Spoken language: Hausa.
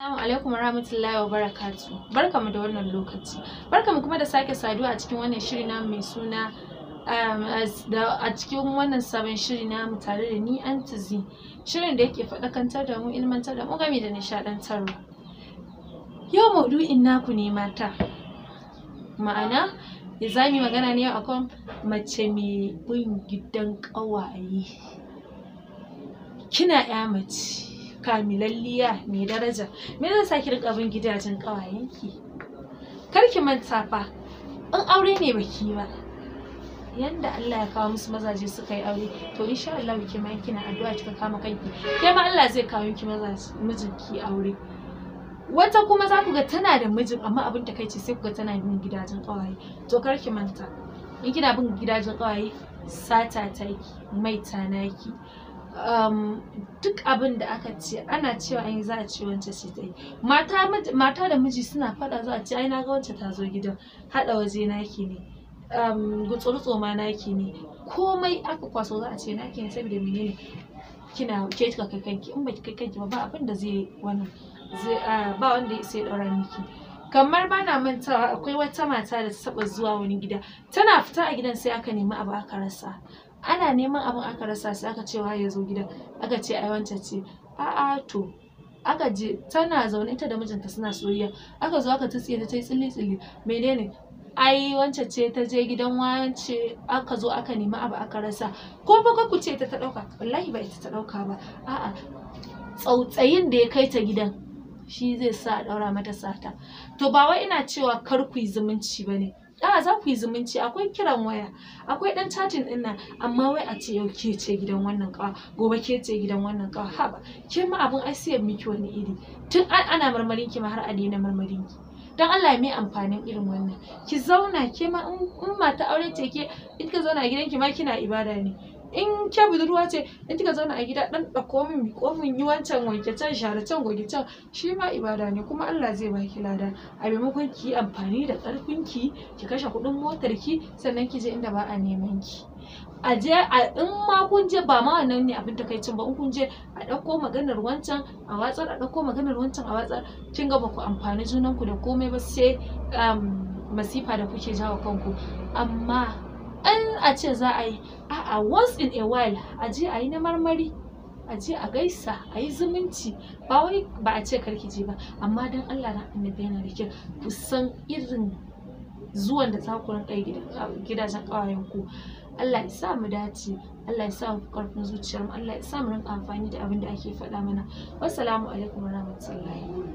Assalamu alaikum warahmatullahi wabarakatuh. Barkamu da wannan lokaci. Barkamu kuma da sake saduwa a cikin wannan shiri namu mai suna a cikin wannan sabon shiri namu tare da ni Aunty Z. Shirin da yake faɗakantar da mu, ilmantar da mu gami da nishaɗantarwa. Yau maudu'in naku ne mata. Ma'ana za mu yi magana ne akan mace mai bin gidan ƙawaye. Kina ƴa mace kamilalliya mai daraja, me zai sa ki riƙa bin gidajen ƙawayenki? Kar ki manta fa, in aure ne baki yi ba, yanda Allah ya kawo musu mazaje suka yi aure, to insha Allahu ke ma in kina addu'a kika kama kanki, ke ma Allah zai kawo miki mijinki aure. Wata kuma za ku ga tana da mijin amma abin takaici sai ku ga tana bin gidajen ƙawaye. To kar ki manta, in kina bin gidajen ƙawaye, sata taki, maita naki, duk abin da aka ce ana cewa an yi za a ce wance ce ta yi. Mata da miji suna faɗa za a ce ai na ga wance ta zo gidan, haɗa waje naki ne, gutsuri-tsoma naki ne, komai aka kwaso za a ce naki ne saboda menene kina ke kika kai kanki, in baki kai kanki ba ba abin da zai wannan zai ba wanda ya isa ya ɗaura miki. Kamar bana mantawa akwai wata mata da ta taɓa zuwa wani gida, tana fita a gidan sai aka nemi abu aka rasa. Ana neman abin aka rasa sai aka ce waye ya zo gidan, aka ce ai wance ce. A'a to aka je tana zaune ita da mijinta suna soyayya, aka zo aka tsitsiye ta tayi tsilli-tsilli, menene ai wance ce ta je gidan wance aka zo aka nemi abu aka rasa. Ko fa ku ce ita ta ɗauka, wallahi ba ita ta ɗauka ba, a'a tsautsayin da ya kai ta gidan shi zai sa a ɗaura mata sata. To ba wai ina cewa kar ku yi zumunci ba ne, a'a za ku yi zumunci, akwai kiran waya, akwai ɗan chatting ɗin nan, amma wai a ce yau ke ce gidan wannan ƙawa, gobe ke ce gidan wannan ƙawa, haba ke ma abin ai sai ya miki wani iri. Tun ana marmarin ki ma har a daina marmarin ki. Don Allah me amfanin irin wannan? Ki zauna ke ma in mata aure ce ke, in kika zauna a gidanki ma kina ibada ne. In ke budurwa ce, in kika zauna a gida ɗan ɗauko min, miƙo min, yi wancan, wanke can, share can, goge can, shi ma ibada ne kuma Allah zai baki lada. A maimakon ki yi amfani da ƙarfin ki, ki kashe kuɗin motar ki, sannan ki je inda ba a neman ki. A je a in ma kun je ba ma wannan ne abin takaicin ba, in kun je a ɗauko maganar wancan a watsar, a ɗauko maganar wancan a watsar, kin ga ba ku amfani junanku da komai ba sai masifa da kuke jawo kanku. Amma in a ce za a yi, a'a once in a while a je a yi na marmari, a je a gaisa, a yi zumunci, ba wai ba a ce kar ki je ba, amma don Allah dan Annabi yana da kyau ku san irin zuwan da za ku rinƙa yi gidajen ƙawayenku. Allah ya sa mu dace, Allah ya sa mu fi ƙarfin zuciyarmu, Allah ya sa mu rinƙa amfani da abin da ake faɗa mana. Wassalamu alaikum warahmatullahi.